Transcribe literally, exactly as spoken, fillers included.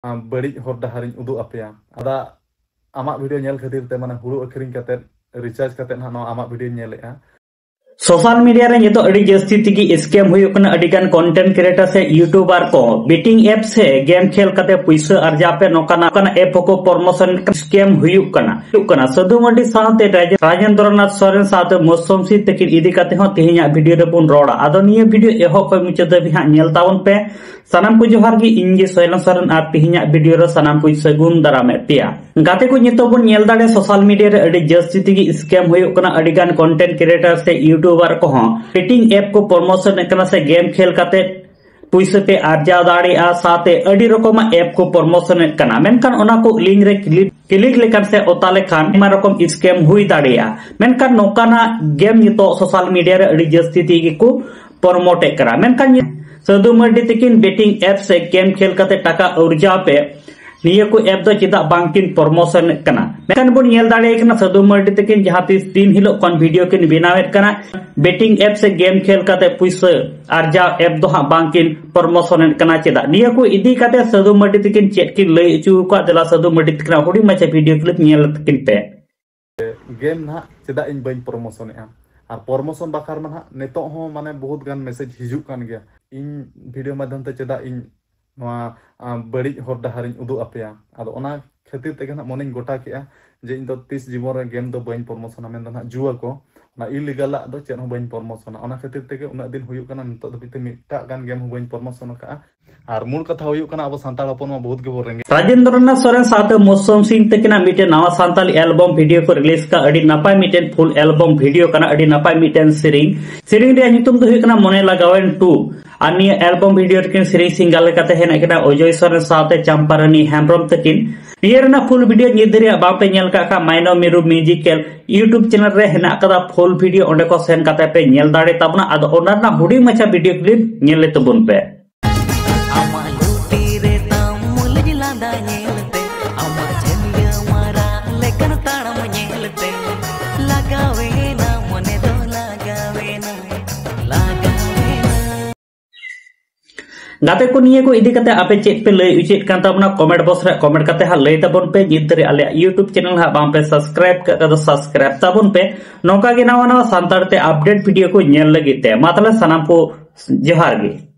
ᱟᱢ ᱵᱟᱹᱲᱤᱡ ᱦᱚᱨ ᱰᱟᱦᱟᱨᱤᱧ ᱩᱫᱩᱜ ᱟᱯᱮᱭᱟ᱾ ᱟᱫᱟ ᱟᱢᱟᱜ ᱵᱷᱤᱰᱤᱭᱳ ᱧᱮᱞ ᱠᱷᱟᱹᱛᱤᱨ ᱛᱮ, ᱢᱟᱱᱮ, ᱦᱩᱲᱩ ᱟᱹᱠᱷᱨᱤᱧ ᱠᱟᱛᱮᱫ, ᱨᱤᱪᱟᱨᱡᱽ ᱠᱟᱛᱮᱫ ᱱᱟᱦᱟᱜ ᱱᱚᱣᱟ ᱟᱢᱟᱜ ᱵᱷᱤᱰᱤᱭᱳᱧ ᱧᱮᱞᱮᱫᱼᱟ᱾ ᱥᱳᱥᱟᱞ ᱢᱤᱰᱤᱭᱟ ᱨᱮ ᱱᱤᱛᱚᱜ ᱟᱹᱰᱤ ᱡᱟᱹᱥᱛᱤ ᱛᱮᱜᱮ ᱥᱠᱮᱢ ᱦᱩᱭᱩᱜ ᱠᱟᱱᱟ᱾ ᱟᱹᱰᱤ ᱜᱟᱱ ᱠᱚᱱᱴᱮᱱᱴ ᱠᱨᱤᱭᱮᱴᱟᱨ ᱥᱮ ᱭᱩᱴᱩᱵᱟᱨ ᱠᱚ ᱵᱮᱴᱤᱝ ᱮᱯ ᱥᱮ ᱜᱮᱢ ᱠᱷᱮᱞ ᱠᱟᱛᱮ ᱯᱩᱭᱥᱟᱹ ᱟᱨᱡᱟᱣ ᱯᱮ, ᱱᱚᱝᱠᱟᱱᱟᱜ, ᱱᱚᱝᱠᱟᱱᱟᱜ ᱮᱯ ᱦᱚᱸᱠᱚ ᱯᱨᱚᱢᱳᱥᱚᱱ ᱥᱠᱮᱢ ᱦᱩᱭᱩᱜ ᱠᱟᱱᱟ, ᱦᱩᱭᱩᱜ ᱠᱟᱱᱟ᱾ ᱥᱟᱹᱫᱷᱩ ᱢᱟᱨᱰᱤ ᱥᱟᱶᱛᱮ ᱨᱟᱡᱮ-, ᱨᱟᱡᱮᱱᱫᱨᱚᱱᱟᱛᱷ ᱥᱚᱨᱮᱱ ᱥᱟᱶᱛᱮ ᱢᱳᱥᱚᱢ ᱥᱤᱝ ᱛᱟᱹᱠᱤᱱ ᱤᱫᱤ ᱠᱟᱛᱮ ᱦᱚᱸ ᱛᱮᱦᱮᱧᱟᱜ ᱵᱷᱤᱰᱤᱭᱳ ᱨᱮᱵᱚᱱ ᱨᱚᱲᱟ᱾ ᱟᱫᱚ ᱱᱤᱭᱟᱹ ᱵᱷᱤᱰᱤᱭᱳ ᱮᱦᱚᱵ ᱠᱷᱚᱱ ᱢᱩᱪᱟᱹᱫ ᱫᱷᱟᱹᱵᱤᱡ ᱦᱟᱸᱜ ᱧᱮᱞ ᱛᱟᱵᱚᱱ ᱯᱮ᱾ ᱥᱟᱱᱟᱢ ᱠᱚ ᱡᱚᱦᱟᱨ ᱜᱮ, ᱤᱧ ᱜᱮ ᱥᱚᱭᱞᱚᱱ ᱥᱚᱨᱮᱱ ᱟᱨ ᱛᱮᱦᱮᱧᱟᱜ ᱵᱷᱤᱰᱤᱭᱳ ᱨᱮ ᱥᱟᱱᱟᱢ ᱠᱚᱧ ᱥᱟᱹᱜᱩᱱ ᱫᱟᱨᱟᱢᱮᱫ ᱯᱮᱭᱟ᱾ ᱜᱟᱛᱮ ᱠᱚ, ᱱᱤᱛᱚᱜ ᱵᱚᱱ ᱧᱮᱞ ᱫᱟᱲᱮᱭᱟᱜᱼᱟ ᱥᱳᱥᱟᱞ ᱢᱤᱰᱤᱭᱟ ᱨᱮ ᱟᱹᱰᱤ ᱡᱟᱹᱥᱛᱤ ᱛᱮᱜᱮ ᱥᱠᱮᱢ ᱦᱩᱭᱩᱜ ᱠᱟᱱᱟ᱾ ᱟᱹᱰᱤ ᱜᱟᱱ ᱠᱚᱱᱴᱮᱱᱴ ᱠᱨᱤᱭᱮᱴᱟᱨ ᱥᱮ ᱭᱩᱴᱩᱵᱟᱨ ᱠᱚᱦᱚᱸ ᱵᱮᱴᱤᱝ ᱮᱯ ᱠᱚ ᱯᱨᱚᱢᱳᱥᱚᱱᱮᱫ ᱠᱟᱱᱟ ᱥᱮ ᱜᱮᱢ ᱠᱷᱮᱞ ᱠᱟᱛᱮ ᱯᱩᱭᱥᱟᱹ ᱯᱮ ᱟᱨᱡᱟᱣ ᱫᱟᱲᱮᱭᱟᱜᱼᱟ, ᱥᱟᱶᱛᱮ ᱟᱹᱰᱤ ᱨᱚᱠᱚᱢᱟᱜ ᱮᱯ ᱠᱚ ᱯᱨᱚᱢᱳᱥᱚᱱᱮᱫ ᱠᱟᱱᱟ᱾ ᱢᱮᱱᱠᱷᱟᱱ ᱚᱱᱟ ᱠᱚ ᱞᱤᱝᱠ ᱨᱮ ᱠᱞᱤᱠ, ᱠᱞᱤᱠ ᱞᱮᱠᱷᱟᱱ ᱥᱮ ᱚᱛᱟ ᱞᱮᱠᱷᱟᱱ ᱟᱭᱢᱟ ᱨᱚᱠᱚᱢ ᱥᱠᱮᱢ ᱦᱩᱭ ᱫᱟᱲᱮᱭᱟᱜᱼᱟ᱾ ᱢᱮᱱᱠᱷᱟᱱ ᱱᱚᱝᱠᱟᱱᱟᱜ ᱜᱮᱢ ᱱᱤᱛᱚᱜ ᱥᱳᱥᱟᱞ ᱢᱤᱰᱤᱭᱟ ᱨᱮ ᱟᱹᱰᱤ ᱡᱟᱹᱥᱛᱤ ᱛᱮᱜᱮ ᱠᱚ ᱯᱨᱚᱢᱳᱴᱮᱫ ᱠᱟᱱᱟ᱾ ᱢᱮᱱᱠᱷᱟᱱ ᱥᱟᱹᱫᱷᱩ ᱢᱟᱨᱰᱤ ᱛᱟᱹᱠᱤᱱ ᱵᱮᱴᱤᱝ ᱮᱯ ᱥᱮ ᱜᱮᱢ ᱠᱷᱮᱞ ᱠᱟᱛᱮ ᱴᱟᱠᱟ ᱟᱨᱡᱟᱣ ᱯᱮ, ᱱᱤᱭᱟᱹ ᱠᱚ ᱮᱯ ᱫᱚ ᱪᱮᱫᱟᱜ ᱵᱟᱝᱠᱤᱱ ᱯᱨᱚᱢᱳᱥᱚᱱᱮᱫ ᱠᱟᱱᱟ? ᱢᱮᱱᱠᱷᱟᱱ ᱵᱚᱱ ᱧᱮᱞ ᱫᱟᱲᱮᱭᱟᱜ ᱠᱟᱱᱟ, ᱥᱟᱹᱫᱷᱩ ᱢᱟᱨᱰᱤ ᱛᱟᱹᱠᱤᱱ ᱡᱟᱦᱟᱸ ᱛᱤᱥ ᱫᱤᱱ ᱦᱤᱞᱳᱜ ᱠᱷᱚᱱ ᱵᱷᱤᱰᱤᱭᱳ ᱠᱤᱱ ᱵᱮᱱᱟᱣᱮᱫ ᱠᱟᱱᱟ, ᱵᱮᱴᱤᱝ ᱮᱯ ᱥᱮ ᱜᱮᱢ ᱠᱷᱮᱞ ᱠᱟᱛᱮ ᱯᱩᱭᱥᱟᱹ ᱟᱨᱡᱟᱣ ᱮᱯ ᱫᱚ ᱦᱟᱸᱜ ᱵᱟᱝᱠᱤᱱ ᱯᱨᱚᱢᱳᱥᱚᱱᱮᱫ ᱠᱟᱱᱟ᱾ ᱪᱮᱫᱟᱜ? ᱱᱤᱭᱟᱹ ᱠᱚ ᱤᱫᱤ ᱠᱟᱛᱮ ᱥᱟᱹᱫᱷᱩ ᱢᱟᱨᱰᱤ ᱛᱟᱹᱠᱤᱱ ᱪᱮᱫ ᱠᱤᱱ ᱞᱟᱹᱭ ᱦᱚᱪᱚ ᱟᱠᱟᱫ, ᱫᱮᱞᱟ ᱥᱟᱹᱫᱷᱩ ᱢᱟᱨᱰᱤ ᱛᱟᱹᱠᱤᱱᱟᱜ ᱦᱩᱰᱤᱧ ᱢᱟᱪᱷᱟ ᱵᱷᱤᱰᱤᱭᱳ ᱠᱞᱤᱯ ᱧᱮᱞ ᱛᱟᱹᱠᱤᱱ ᱯᱮ᱾ ᱜᱮᱢ ᱱᱟᱦᱟᱜ ᱪᱮᱫᱟᱜ ᱤᱧ ᱵᱟᱹᱧ ᱯᱨᱚᱢᱳᱥᱚᱱᱮᱜᱼᱟ? ᱟᱨ ᱯᱨᱚᱢᱳᱥᱚᱱ ᱵᱟᱠᱷᱨᱟ ᱢᱟ ᱱᱟᱦᱟᱜ ᱱᱤᱛᱚᱜ ᱦᱚᱸ, ᱢᱟᱱᱮ, ᱵᱚᱦᱩᱛ ᱜᱟᱱ ᱢᱮᱥᱮᱡᱽ ᱦᱤᱡᱩᱜ ᱠᱟᱱ ᱜᱮᱭᱟ, ᱤᱧ ᱵᱷᱤᱰᱤᱭᱳ ᱢᱟᱫᱽᱫᱷᱚᱢ ᱛᱮ ᱪᱮᱫᱟᱜ ᱤᱧ ᱱᱚᱣᱟ, ᱟ, ᱵᱟᱹᱲᱤᱡ ᱦᱚᱨ ᱰᱟᱦᱟᱨᱤᱧ ᱩᱫᱩᱜ ᱟᱯᱮᱭᱟ? ᱟᱫᱚ ᱚᱱᱟ ᱠᱷᱟᱹᱛᱤᱨ ᱛᱮᱜᱮ ᱱᱟᱦᱟᱜ ᱢᱚᱱᱮᱧ ᱜᱚᱴᱟ ᱠᱮᱜᱼᱟ ᱡᱮ ᱤᱧ ᱫᱚ ᱛᱤᱥ ᱡᱤᱵᱚᱱ ᱨᱮ ᱜᱮᱢ ᱫᱚ ᱵᱟᱹᱧ ᱯᱨᱚᱢᱳᱥᱚᱱᱟ, ᱢᱮᱱᱫᱚ ᱱᱟᱦᱟᱜ ᱡᱩᱣᱟᱹ ᱠᱚ, ᱚᱱᱟ ᱤᱞᱤᱜᱟᱞᱟᱜ ᱫᱚ ᱪᱮᱫ ᱦᱚᱸ ᱵᱟᱹᱧ ᱯᱨᱚᱢᱳᱥᱚᱱᱟ᱾ ᱚᱱᱟ ᱠᱷᱟᱹᱛᱤᱨ ᱛᱮᱜᱮ ᱩᱱᱟᱹᱜ ᱫᱤᱱ ᱦᱩᱭᱩᱜ ᱠᱟᱱᱟ, ᱱᱤᱛᱚᱜ ᱫᱷᱟᱹᱵᱤᱡ ᱛᱮ ᱢᱤᱫᱴᱟᱜ ᱜᱟᱱ ᱜᱮᱢ ᱦᱚᱸ ᱵᱟᱹᱧ ᱯᱨᱚᱢᱳᱥᱚᱱ ᱟᱠᱟᱫᱼᱟ᱾ ᱟᱨ ᱢᱩᱞ ᱠᱟᱛᱷᱟ ᱦᱩᱭᱩᱜ ᱠᱟᱱᱟ, ᱟᱵᱚ ᱥᱟᱱᱛᱟᱲ ᱦᱚᱯᱚᱱ ᱢᱟ ᱵᱚᱦᱩᱛ ᱜᱮᱵᱚᱱ ᱨᱮᱸᱜᱮᱡ᱾ ᱨᱟᱡᱮᱱᱫᱨᱚᱱᱟᱛᱷ ᱥᱚᱨᱮᱱ ᱥᱟᱶᱛᱮ ᱢᱳᱥᱚᱢ ᱥᱤᱝ ᱛᱟᱹᱠᱤᱱᱟᱜ ᱢᱤᱫᱴᱮᱱ ᱱᱟᱣᱟ ᱥᱟᱱᱛᱟᱞᱤ ᱮᱞᱵᱚᱢ ᱵᱷᱤᱰᱤᱭᱳ ᱠᱚ ᱨᱤᱞᱤᱡᱽ ᱠᱟᱜᱼᱟ᱾ ᱟᱹᱰᱤ ᱱᱟᱯᱟᱭ ᱢᱤᱫᱴᱮᱱ ᱯᱷᱩᱞ ᱮᱞᱵᱚᱢ ᱵᱷᱤᱰᱤᱭᱳ ᱠᱟᱱᱟ, ᱟᱹᱰᱤ ᱱᱟᱯᱟᱭ ᱢᱤᱫᱴᱮᱱ ᱥᱮᱨᱮᱧ᱾ ᱥᱮᱨᱮᱧ ᱨᱮᱭᱟᱜ ᱧᱩᱛᱩᱢ ᱫᱚ ᱦᱩᱭᱩᱜ ᱠᱟᱱᱟ ᱢᱚᱱᱮ ᱞᱟᱜᱟᱣᱮᱱ ᱴᱩ᱾ ᱟᱨ ᱱᱤᱭᱟᱹ ᱮᱞᱵᱚᱢ ᱵᱷᱤᱰᱤᱭᱳ ᱨᱮᱠᱤᱱ ᱥᱮᱨᱮᱧ ᱥᱤᱝᱜᱟᱨ ᱞᱮᱠᱟᱛᱮ ᱦᱮᱱᱟᱜ ᱠᱤᱱᱟ ᱚᱡᱚᱭ ᱥᱚᱨᱮᱱ ᱥᱟᱶᱛᱮ ᱪᱟᱢᱯᱟᱨᱟᱱᱤ ᱦᱮᱢᱵᱨᱚᱢ ᱛᱟᱹᱠᱤᱱ᱾ ᱱᱤᱭᱟᱹ ᱨᱮᱱᱟᱜ ᱯᱷᱩᱞ ᱵᱷᱤᱰᱤᱭᱳ ᱱᱤᱛ ᱫᱷᱟᱹᱨᱤᱡ ᱵᱟᱝᱯᱮ ᱧᱮᱞ ᱠᱟᱜ ᱠᱷᱟᱱ, ᱢᱟᱭᱱᱚ ᱢᱤᱨᱩ ᱢᱤᱣᱡᱤᱠᱮᱞ ᱭᱩᱴᱩᱵᱽ ᱪᱮᱱᱮᱞ ᱨᱮ ᱦᱮᱱᱟᱜ ᱟᱠᱟᱫᱟ ᱯᱷᱩᱞ ᱵᱷᱤᱰᱤᱭᱳ, ᱚᱸᱰᱮ ᱠᱚ ᱥᱮᱱ ᱠᱟᱛᱮ ᱯᱮ ᱧᱮᱞ ᱫᱟᱲᱮ ᱛᱟᱵᱚᱱᱟ᱾ ᱟᱫᱚ ᱚᱱᱟ ᱨᱮᱱᱟᱜ ᱦᱩᱰᱤᱧ ᱢᱟᱪᱷᱟ ᱵᱷᱤᱰᱤᱭᱳ ᱠᱞᱤᱯ ᱧᱮᱞ ᱞᱮ ᱛᱟᱵᱚᱱ ᱯᱮ᱾ ᱟᱢᱟᱜ ᱞᱩᱛᱤ ᱨᱮ ᱛᱟᱢ ᱢᱩᱞᱩᱡ ᱞᱟᱸᱫᱟ ᱧᱮᱞᱛᱮ, ᱟᱢᱟᱜ ᱡᱷᱟᱹᱞᱤᱭᱟᱹ ᱢᱟᱨᱟᱜ ᱞᱮᱠᱟᱱ ᱛᱟᱲᱟᱢ ᱧᱮᱞᱛᱮ, ᱞᱟᱜᱟᱣᱮᱱᱟ ᱢᱚᱱᱮ ᱫᱚ ᱞᱟᱜᱟᱣᱮᱱᱟ, ᱞᱟᱜᱟᱣᱮᱱᱟ᱾ ᱜᱟᱛᱮ ᱠᱚ, ᱱᱤᱭᱟᱹ ᱠᱚ ᱤᱫᱤ ᱠᱟᱛᱮ ᱟᱯᱮ ᱪᱮᱫ ᱯᱮ ᱞᱟᱹᱭ ᱚᱪᱚᱭᱮᱫ ᱠᱟᱱ ᱛᱟᱵᱚᱱᱟ? ᱠᱚᱢᱮᱱᱴ ᱵᱚᱠᱥ ᱨᱮ ᱠᱚᱢᱮᱱᱴ ᱠᱟᱛᱮ ᱦᱟᱸᱜ ᱞᱟᱹᱭ ᱛᱟᱵᱚᱱ ᱯᱮ᱾ ᱱᱤᱛ ᱫᱷᱟᱹᱨᱤᱡ ᱟᱞᱮᱭᱟᱜ ᱭᱩᱴᱩᱵᱽ ᱪᱮᱱᱮᱞ ᱦᱟᱸᱜ ᱵᱟᱝ ᱯᱮ ᱥᱟᱵᱥᱠᱨᱟᱭᱤᱵ ᱠᱟᱜ ᱠᱷᱟᱡ ᱫᱚ ᱥᱟᱵᱥᱠᱨᱟᱭᱤᱵ ᱛᱟᱵᱚᱱ ᱯᱮ᱾ ᱱᱚᱝᱠᱟ ᱜᱮ ᱱᱟᱣᱟ ᱱᱟᱣᱟ ᱥᱟᱱᱛᱟᱲ ᱛᱮ ᱟᱯᱰᱮᱴ ᱵᱷᱤᱰᱤᱭᱳ ᱠᱚ ᱧᱮᱞ ᱞᱟᱹᱜᱤᱫ ᱛᱮ᱾ ᱢᱟ ᱛᱟᱦᱞᱮ ᱥᱟᱱᱟᱢ ᱠᱚ ᱡᱚᱦᱟᱨ ᱜᱮ᱾